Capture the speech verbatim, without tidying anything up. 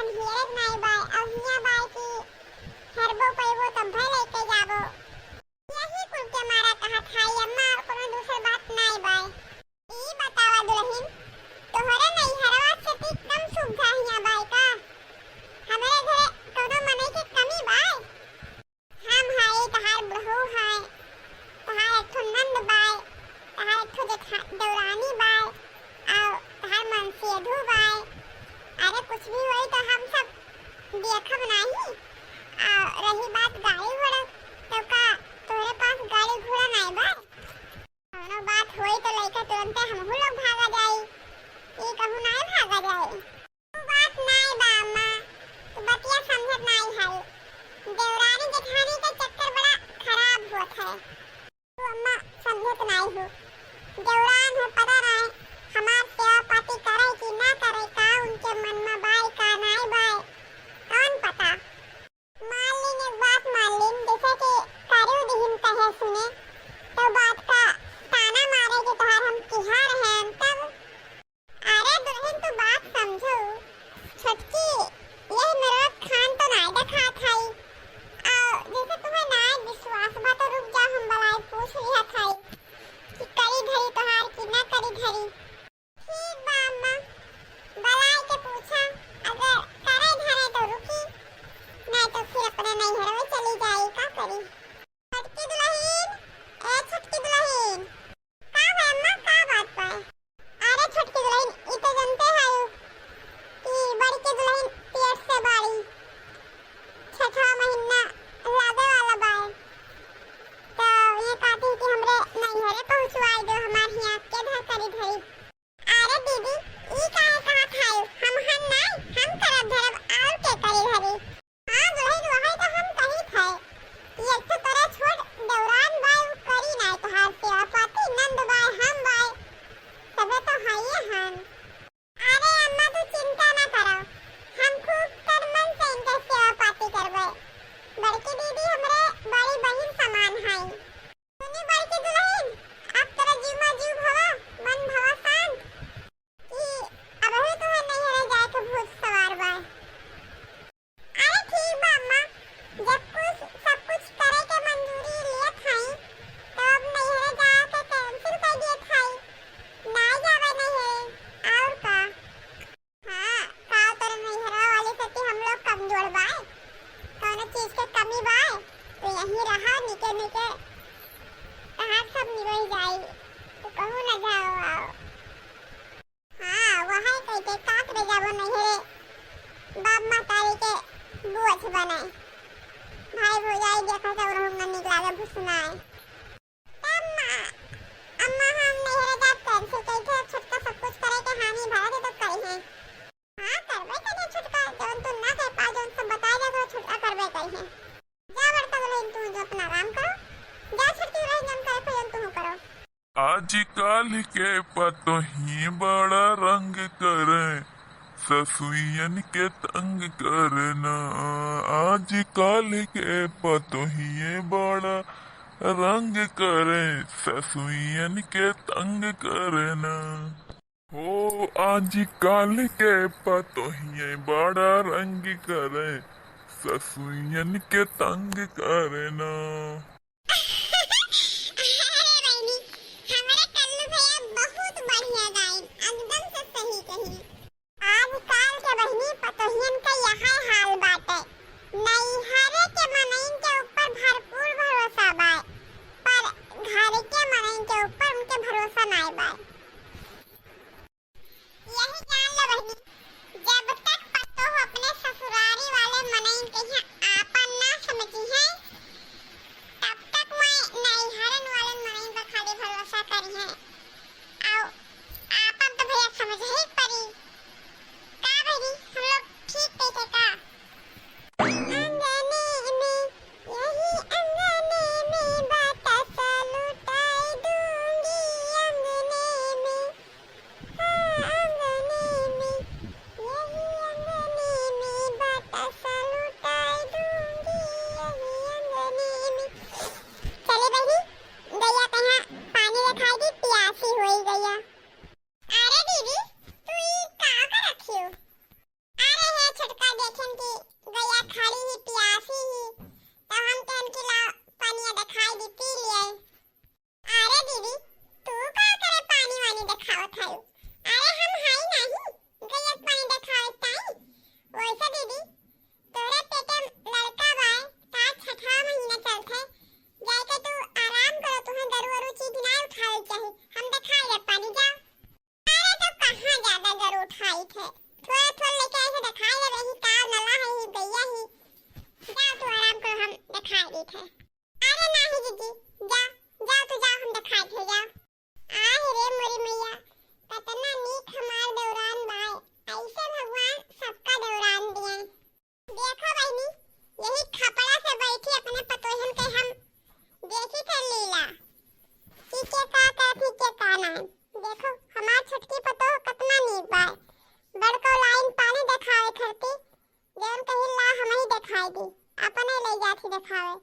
हियरत नाई बाय, अब हिया बाय कि हेरबो पइबो तब भय लइके जाबो। यही कुल के मारा कहत हई अम्मा, और कोनो दूसर बात नाई बाय। ई बतावा दुलहिन, तोहरे नैहरवा से ती कम सुविधा हिया बाय का? हमरे घरे कोनो मनई के कमी बाय? हम हई, तहार बहू हई, तहार एक ठो नंद बाय, तहार एक ठो जेठा-, देवरानी बाय, और तहार मनसेधू बाय। अरे कुछ भी होई तो हम सब देखब नाही। और रही बात गाड़ी घोड़ा, तो का तोहरे पास गाड़ी घोड़ा नाही बाय? कौनो बात होई तो लइका तुरंते हमहू लोग भागा जाई, ई कहूँ नाही भागा जाई। उ बात नाय बा अम्मा, तू बतिया समझत नाय हऊ। देवरानी जेठानी के चक्कर बड़ा खराब होत है। तू अम्मा समझत नाय हऊ। देवरान है पता नाय हमार सेवा पाती करे कि ना करे, का उनके मन में बाय का नाय बाय, कौन पता। मान लीन एक बात मान लीन, जैसे कि करू दिहिन कहे सुने, तो बात का ताना मारे कि तोहार हम किहाँ रहेन तब। अरे दुलहिन, तू बात समझो। छोटकी, यह मेरा खान तो नाय देखात हई। आ, जैसे तुम्हें नाय विश्वास बा तो रुक जा, हम बलाई पूछ लिहत हई कि करी धरी तोहार कि ना करी धरी। ठीक बा अम्मा, बलाई के पूछा, अगर करे धरे तो रुकी, नाय तो फिर अपने नैहरवे चली जाई, का करी? छोटकी दुलहिन, ए छोटकी दुलहिन। का है अम्मा, का बात बा? अरे छोटकी दुलहिन, ई तो जनते हऊ कि बड़की दुलहिन पेट से बाड़ी, छठवा महीना लागे वाला बाय, तो ये कहती कि हमरे नैहरे पहुँचवाई दो, हमार हियाँ के धर करी धरी। अरे दीदी, ई काहे कहत हऊ? हम हन नाय, हम करब धरब, और के करी धरी? हाँ दुलहिन, वही तो हम कहित है कि एक ठो तोरा छोट देवरान बाय, उ करी नाय तोहार सेवा पाती, नंद बाय, हम बाय, सबे तो हइये हन। अरे अम्मा, तू चिंता ना करो, हम खूब तन मन से इनके सेवा पाती करबे। बड़की दीदी हमरे बड़ी बहिन समान हई। सुनी बड़की दुलहिन, अब तोरा जीव मा जीव भवा, मन भवा शांत, कि अबही तोहे नैहरे जाए के भूत सवार बा। अरे ठीक बा अम्मा, जब कुछ, सब कुछ करे के मंजूरी लेत हई, तो अब नैहरे जाए के cancel कर देत हई, ना जावे नैहरे, और का। हाँ, का तोरे नैहरवा वाली से कि हम लोग कमजोर बाय? कौनो चीज के कमी बाय? तो यहीं रहा, निके निके। तहार सब निबह जाई। तू कहूँ न जाओ आओ। हाँ, वही कह के का करे जाबो नैहरे? बाप महतारी के बोझ बने। भाई भौजाई देखा सब रहूंगा, निक लागे भुसनाए। तब माँ, अम्मा हम नैहरे जात cancel करी थे, छोटका सब कुछ करे के हामी भरा दे तो करी है। हाँ, करबे करी है छोटका, जौन तू ना कह पाओ, जौन सब बताए जात हो, छोटका करबे करी है। जा बड़का दुलहिन, तू जो अपना आराम करो, जा छोटकी दुलहिन जौन करे पे जौन तू करो। आजकल के पतोहिए बड़ा रंग करे, ससुइयन के तंग करना। आजकल के पतोहिए बड़ा रंग करे, ससुइयन के तंग करना। हो आजकल के पतोहिए बड़ा रंग करे, ससुइयन के तंग करना। अरे बहिनी, हमरे कल्लू भैया बहुत बढ़िया गाइन, एकदम से सही कही। आजकल के बहिनी पतोहियन के यही हाल बाटे। नैहरे के मनइन के ऊपर भरपूर भरोसा बाय, पर घर के मनइन के ऊपर उनके भरोसा नाय बाय। यही जान लो बहिनी, जब तक पतोह अपने ससुरारी वाले मनइन के यहाँ आपन ना समझी है, तब तक मैं नैहरन वाले मनइन पर खाली भरोसा करी है। आओ, आपन तो भैया समझ ही पड़ी। का बहिनी, हम लोग ठीक कही थे का? अंगने में, यही अंगने में बतासा लुटाई दूंगी, अंगने चाही, हम देखाई देब पानी, जाओ। अरे तो कहाँ ज्यादा जरूर उठाई थे, थोड़ा थोड़ा लेके ऐसे देखाई देब, यही काव नला है, ही गैया ही। जाओ तू आराम करो, हम देखाई दी थे। अरे नाही जीजी, जा, जाओ तू जाओ, हम देखाई थे, जाओ। आह रे मोरी मैया, कतना नीक हमार देवरान बाय, ऐसे भगवान सबका देवरान दिए। देखो बहिनी, यही खपड़ा से बैठी अपने पतोहन के हम देखी थे लीला, कि के का करत ही, के का नाय। देखो, हमार छोटकी पतोह कतना नीक बाय, बड़को लाइन पानी देखावे खरती, जौन कही ला हमही देखाई दी, अपने ले जात ही देखावे।